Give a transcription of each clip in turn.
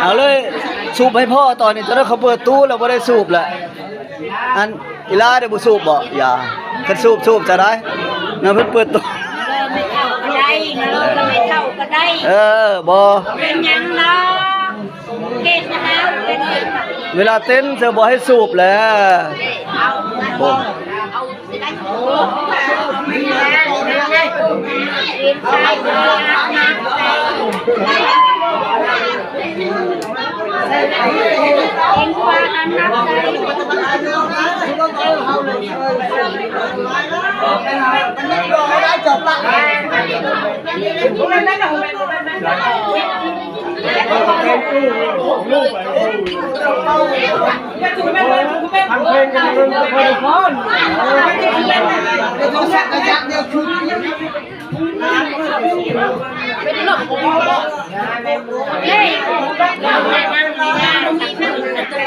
ເອົາເລີຍ ສູບໃຫ້ພໍ້ຕອນນີ້ ຕອນນັ້ນເຂົາເປີດຕູ້ແລ້ວບໍ່ໄດ້ສູບແຫຼະ. ອັນອີຫຼາໄດ້ບໍ່ສູບບໍ່ຢາ? ຄັນສູບ ສູບຊະໄດ໋ ນະເພິ່ນເປີດຕູ້. ເອີ ໄມ່ເຖົ້າກໍໄດ້ ເອີ ໄມ່ເຖົ້າກໍໄດ້ ເອີ ບໍ່ເປັນຫຍັງດອກ ເຂດນະເຮົາເປັນຫຍັງ ເວລາເຕັ້ນເຊີບໍ່ໃຫ້ສູບແຫຼະ. ໂອ້ ຮ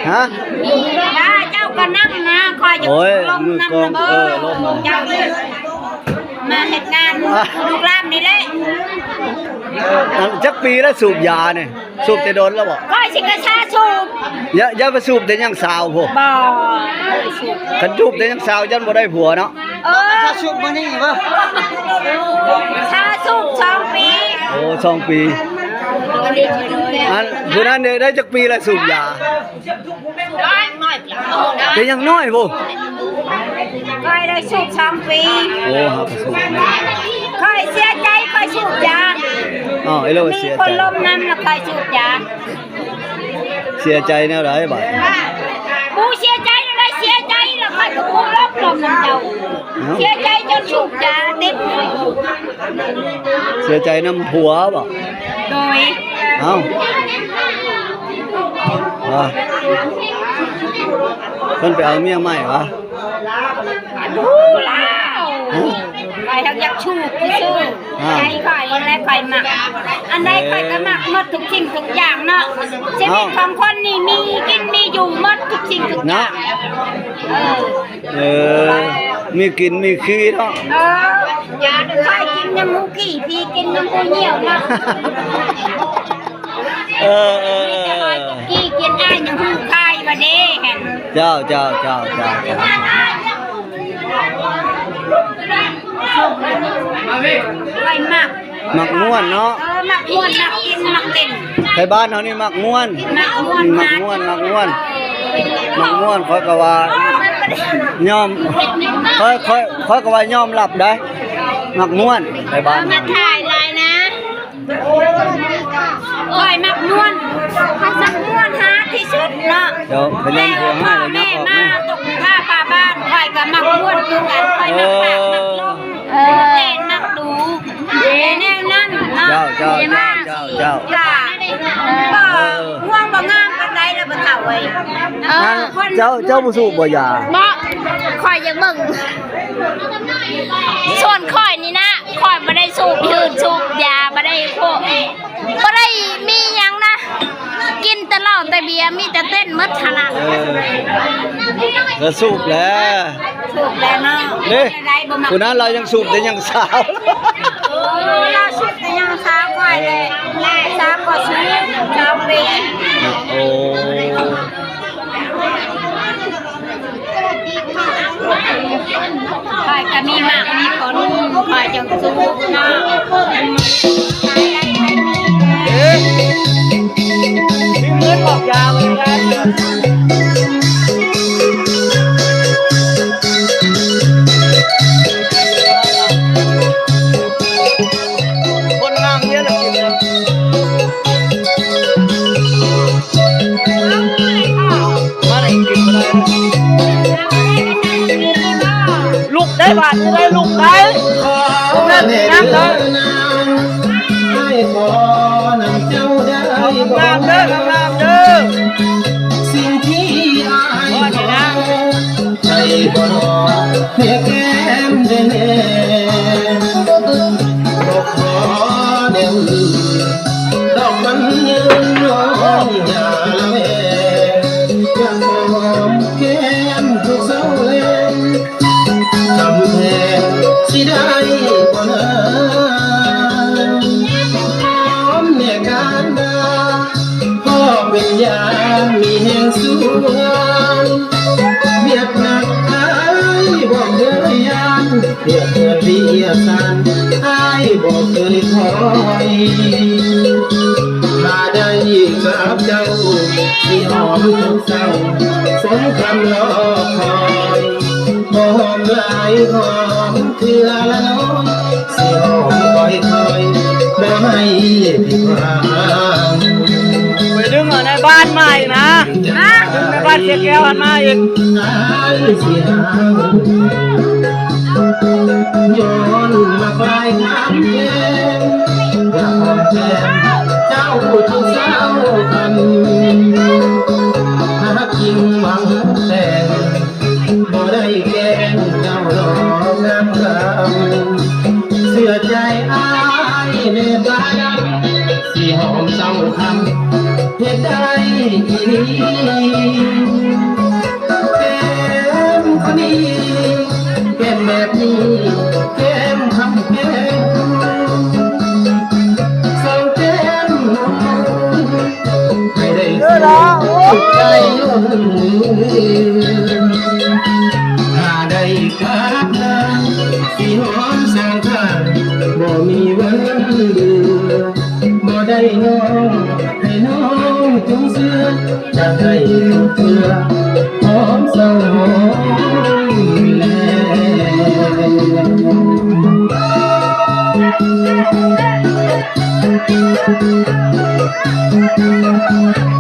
ະ? ເຈົ້າກໍນັ່ງນະ ຂ້ອຍຈະ ໂອ້ຍ ລົມນຳ ມືກອງ ນະ ເອີ ລົມນຳ ເຈົ້າ ມາເຮັດງານ ອ່ະ ລູກຫຼານນີ້ແຫຼະ. ອັນຈັກປີແລ້ວສູບຢານີ້? ສູບແຕ່ດົນແລ້ວບໍ່? ຂ້ອຍຊິກະຊາສູບ. ຢ່າ ຢ່າໄປສູບແຕ່ຍັງສາວພຸ້ນ. ບໍ່ ບໍ່ໄດ້ສູບ. ຄັນສູບແຕ່ຍັງສາວ ຢ້ານບໍ່ໄດ້ຜົວເນາະ. ເອີ ຊາສູບມື້ນີ້ບໍ່? ຊາສູບສອງປີ. ໂອ້ ສອງປີ. ອັນຜູ້ນັ້ນເດ ໄດ້ຈັກປີແລ້ວສູບຢາ? ແຕ່ຍັງນ້ອຍພຸ້ນ. ຂ້ອຍໄດ້ສູບສອງປີ. ໂອ້ ຫາກະສູບເນາະ. ຂ້ອຍເສຍໃຈ ຂ້ອຍສູບຢາ. ອໍ ເອີ ລະວ່າເສຍໃຈ ມີຄົນລົມນຳ ລະຂ້ອຍສູບຢາ. ເສຍໃຈແນວໃດບາດ? ບໍ່ເສຍໃຈແນວໃດ ເສຍໃຈ ລະຂ້ອຍກໍບໍ່ລົມ ລົມນຳເຈົ້າ. ເອົ້າ ເສຍໃຈຈົນສູບຢາຕິດ. ເສຍໃຈນຳຜົວບໍ? ໂດຍ. ເອົ້າ ວ່າເພິ່ນໄປເອົາເມຍໃໝ່ຫວາ? ຮູ້ແລ້ວ. ຮະ? ຂ້ອຍຮັກຢາກສູບຊື່ໆ. ອ່າ ໃຈຂ້ອຍແຫຼະ ຂ້ອຍມັກ ອັນໃດຂ້ອຍກໍມັກໝົດທຸກສິ່ງທຸກຢ່າງເນາະ. ເອົ້າ ຊີວິດຂອງຄົນນີ້ມີກິນມີຢູ່ໝົດທຸກສິ່ງທຸກຢ່າງເນາະ. ເອີ ເອີ ມີກິນມີຂີ່ເນາະ. ເອີ ຂ້ອຍກິນຍຳໝູຂີ້ ຜີກິນຍຳໝູຍ່ຽວເນາະ. ເອີ ເອີ ເອີ ມີແຕ່ຂ້ອຍກິນຂີ້ ກິນອ້າຍຍຳໝູຄາຍວ່າເດ້ຫັ້ນ. ເຈົ້າ ເຈົ້າ ເຈົ້າ ເຈົ້າ ເຈົ້າ. ຂ້ອຍມັກ ມັກມ່ວນເນາະ. ເອີ ມັກມ່ວນ ມັກກິນ ມັກເຕັ້ນ. ໄທບ້ານເຮົານີ້ມັກມ່ວນ ມັກມ່ວນ ມັກມ່ວນ ມັກມ່ວນ. ຂ້ອຍກໍວ່າຍອມ ຂ້ອຍ ຂ້ອຍ ຂ້ອຍກໍວ່າຍອມຮັບໄດ໋ ມັກມ່ວນ ໄທບ້ານເຮົາ. ມາຖ່າຍຫຼາຍນະ. ຂ້ອຍມັກມ່ວນ ຄັນມັກມ່ວນຫາທີ່ສຸດເນາະ. ເຈົ້າ ພະຍານຜູ້ຮ້າຍແລ້ວຍັບອອກມາ. ແມ່ມາຕົກຜ້າປາບ້ານ ຂ້ອຍກໍມັກມ່ວນຄືກັນ. ຂ້ອຍມັກປາກມັກລົມ ເອີ ແມ່ນມັກດູ ແນວນັ້ນເນາະ. ເຈົ້າ ເຈົ້າ ເຈົ້າ ເຈົ້າ ເຈົ້າ. ກໍ ເອີ ຫ່ວງບໍ່ງາມປານໃດລະບໍ່ເຖົ້າເອີຍ. ເອີ ເຈົ້າ ເຈົ້າບໍ່ສູບບໍ່ຢາ? ບໍ່ ຂ້ອຍຢາກເບິ່ງ ສ່ວນຂ້ອຍນີ້ນະ ຂ້ອຍບໍ່ໄດ້ສູບ ຍືດສູບຢາ ບໍ່ໄດ້ໂພ ບໍ່ໄດ້ມີຫຍັງນະ ກິນແຕ່ເຫຼົ້າແຕ່ເບຍ ມີແຕ່ເຕັ້ນໝົດຫັ້ນນະ. ເອີ ກໍສູບແຫຼະ ສູບແຫຼະເນາະ. ເດ້ ຜູ້ນັ້ນລາວຍັງສູບແຕ່ຍັງສາວ. ໂອ້ ລາວສູບແຕ່ຍັງສາວ ຂ້ອຍແຫຼະ ສາວກໍສູບສອງປີ. ໂອ້ ຂ້ອຍກໍມີໝາກມີຜົນ ຂ້ອຍຈັ່ງສູບເນາະ. ເອ ມີເງິນອອກຢາເລີຍນະ. ຄົນງາມເມຍລະກິນນະ. ລຸກໄດ້ບາດນີ້ໄດ້ ລຸກໄດ້ ນັ່ງໄດ້. ງາມເດີ ງາມເດີ. ສິ່ງທີ່ອ້າຍຂໍ ໃຫ້ບໍ່ຮອດແນແກ້ມແດ່ແນ່ ບໍ່ຂໍແນວອື່ນ ດອກມັນຍືນນ້ອງຢ່າລະແວ ຢາກຫອມແກ້ມທຸກເຊົ້າແລງ ຄຳແພງ ຍາມມີແຮງສວນ ວຽກໜັກອ້າຍບໍ່ເຄີຍຢ້ານ ວຽກເຮືອນວຽກຊານ ອ້າຍບໍ່ເຄີຍຖອຍ. ຖ້າໄດ້ກັບເຈົ້າ ຊິຫອມທຸກເຊົ້າ ສົມຄຳລໍຄອຍ. ບໍ່ຫອມຫຼາຍ ຫອມເທື່ອລະໜ້ອຍ ຊິຫອມຄ່ອຍໆ ບໍ່ໃຫ້ຜິດຫວັງ. ໄປດຶງເອົາໃນບ້ານມາອີກນະ ຮະ ດຶງໃນບ້ານເຊແກ້ວຫັ້ນມາອີກ. ອ້າຍຊິຫາ ຍ້ອນມັກຫຼາຍຄຳແພງ ຢາກຫອມແກ້ມເຈົ້າທຸກເຊົ້າຄ່ຳ ຫາກິນຫວັງແຕ່ງ ບໍ່ໄດ້ແກ້ງເຈົ້າດອກນາງຄຳ ເຊື່ອໃຈອ້າຍແນ່ບ່າວດຳ ຊິຫອມເຊົ້າຄ່ຳ ເຮັດໄດ້ອີ່ຫຼີ. ແກ້ມຄົນດີ ແກ້ມແບບນີ້ ແກ້ມຄຳແພງ ສອງແກ້ມ ໃຫ້ໄດ້ສຸກໃຈ. ຖ້າໄດ້ກັບນາງ ຊິຫອມສອງຂ້າງ ບໍ່ມີວັນເບື່ອ ບໍ່ໄດ້ນ້ອງ ໃຫ້ນ້ອງຈົ່ງເຊື່ອ ຈະໃຫ້ທຸກເທື່ອ ຫອມເຊົ້າຫອມແລງ.